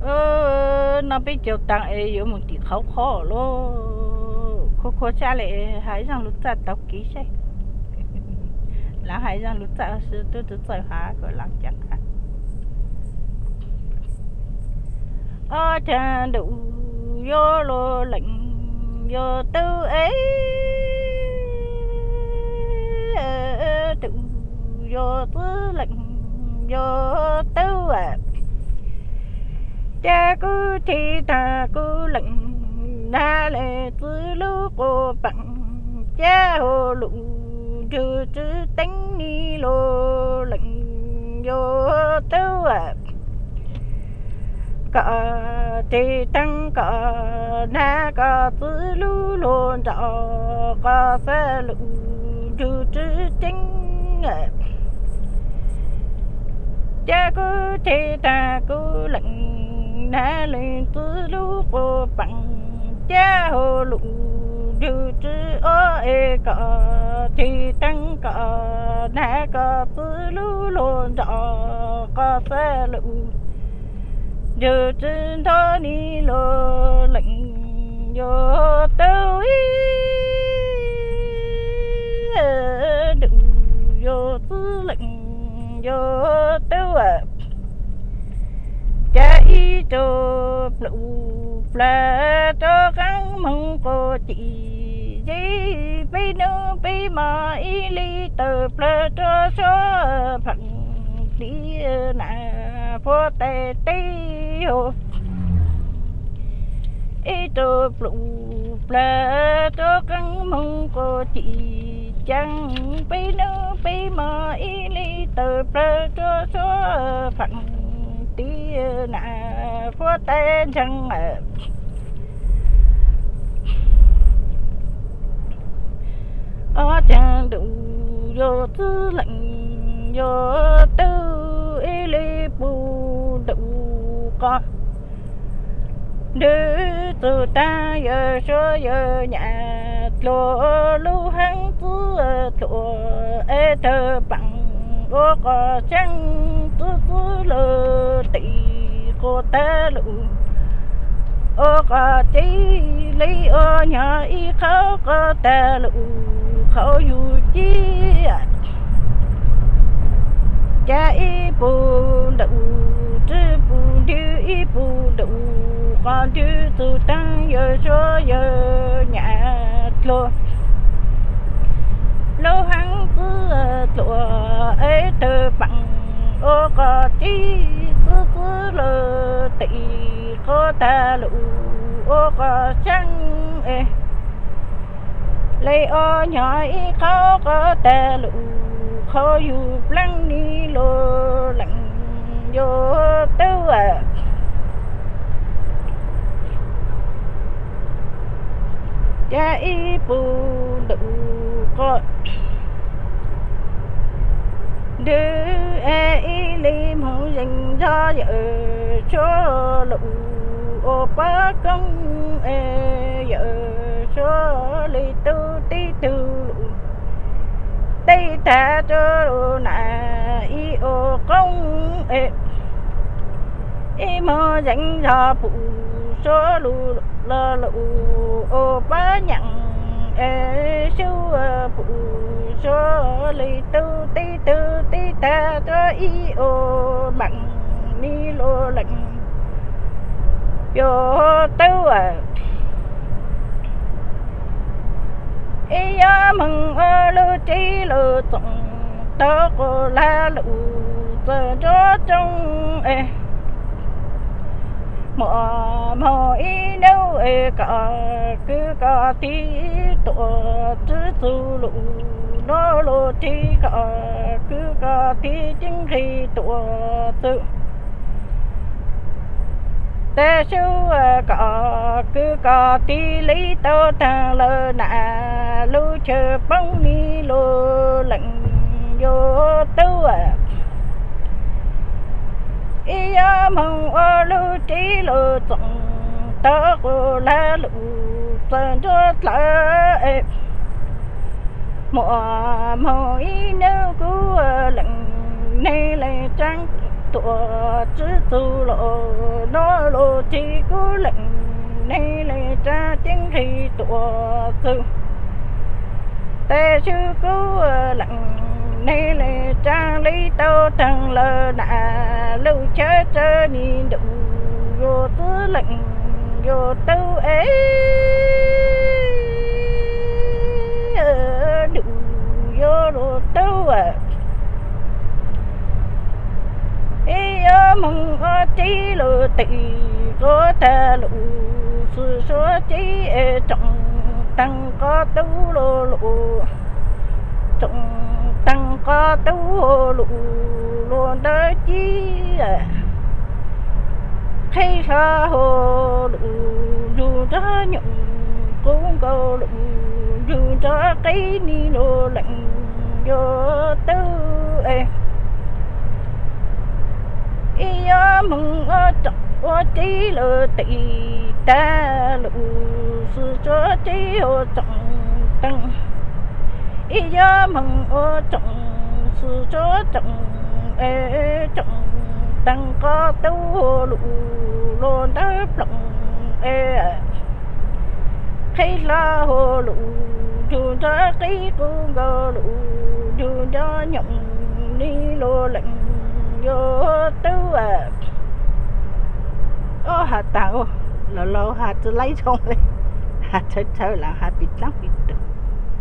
No peb caug taag es yuav mus tim qhov qhov lauj. Khua khua sab le, hais zaaj lug txaj taug kev saib. Lawv hais zaaj lug txaj, tub txawj has kom lawv caag has. Ob caag ntuj yuav luag leej yuav tub es, tub yuav txwv leej yuav tub. Ca kuv thim taag kuv leej nag le txwv lub quas paam, ca hauv lug nrug tsi teeb ni luag leej yuav tub. Kom thim taag kom nag kom txwv lub luag nrov, qos xab lug nrug tsi teeb. Ca kuv thim taag kuv leej nag le txwv lub quas paam, ca hauv lug nrug tsi ob es kom thim taag kom nag kom txwv lub luag nrov, qos xab lug nrug tsi nrov ni luag leej yuav tub. Ntuj yuav txwv leej yuav tub. Ca ib tug plum plag rov qeeb moog quas ci, yej peb nub peb mov ib le tawm plawg rua suab phaam tiv na puab tais teb hauv. Ib tug plum plag rov qeeb moog quas ci, ca peb nub peb mov ib le tawm plawg rua suab phaam tiv na puab tais ntseeg. Ob caag ntuj yuav txwv leej yuav tub, ib le puj ntuj qos nrug txug taag yawg suav yawg nyam dlua, lub haab txwv dlua es tawg paam ua qos tseeb, txwv txwv lug tim quas tag lug ua qos tseeb, le ua nyog ib qhov qos tag lug qhov yug ciaj. Ca ib puj ntuj tsi puj nrug ib puj ntuj qos nrug txug taag yawg suav yawg nyam dlua, lub haab txwv dlua es tawg paam ua qos tseeb, txwv txwv lug tim quas tag lug ua qos tseeb es le ua nyog ib qhov qos tag lug qhov yug pleeb ni luag leej yuav tub. Ca ib puj ntuj qos nrug es ib le moog zeeg zog yawm suav lug ua pab koob es yawm suav le tub teb tug lug teb tag rua lug na ib ua qoob es ib moog zeeg zog puj suav lug los lug ua pab nyaam es sub puj suav le tub teb tug teb tag rua ib ua maam ni luag leej yuav tub. Ib yog moog ua lub tsev lug txoom tau quas lag lug txawm nruab rooj es muaj moog ib nub es kom kwv kom tij tuam txwv txug lug nuav lub tsev kom kwv kom tij ceeb nqis tuam txug tag sub kom kwv kom tij le tau taag lawm na lub chaw poob ni luag leej yuav tub. Ib yog moog ua lub tsev lug txoom tau quas lag lug txawm nruab dlawg es muaj moog ib nub kuv leej neeg leej tseeb tuam txwv txug los no los tsis kub leej, nej le tsa ceeb nqig tuam txug. Tes swb kub leej, nej le tsa li tau tag lawm na, lub chaw tsawv ni ntuj yuav txwv leej yuav tub es ntuj yuav luag tub. Ib yuav moog ua tib lug tim quav tag lug xwm suav tib es tsoom teeg qhov tub lug lug, tsoom teeg qhov tub lug luag ntawd cib qhib hlo hauv lug nrug nrog nyoom qub nkaus lug nrug nrog qib ni luag leej yuav tub es. Ib yuav moog ua tsoom ua tib lug tim tag lug xwm suav tib ua tsoom teeg. Ib yuav moog ua tsoom xwm suav tsoom es tsoom teeg qhov tub lug luag ntawd ploom es qhib hlo hauv lug nrug nrog qib qub nkaus lug nrug nrog nyoom ni luag leej yuav tub. Ob has tas, laus laus has tsi laib zoo le, has tshawv tshawv lawm has pim dlaab pim tug.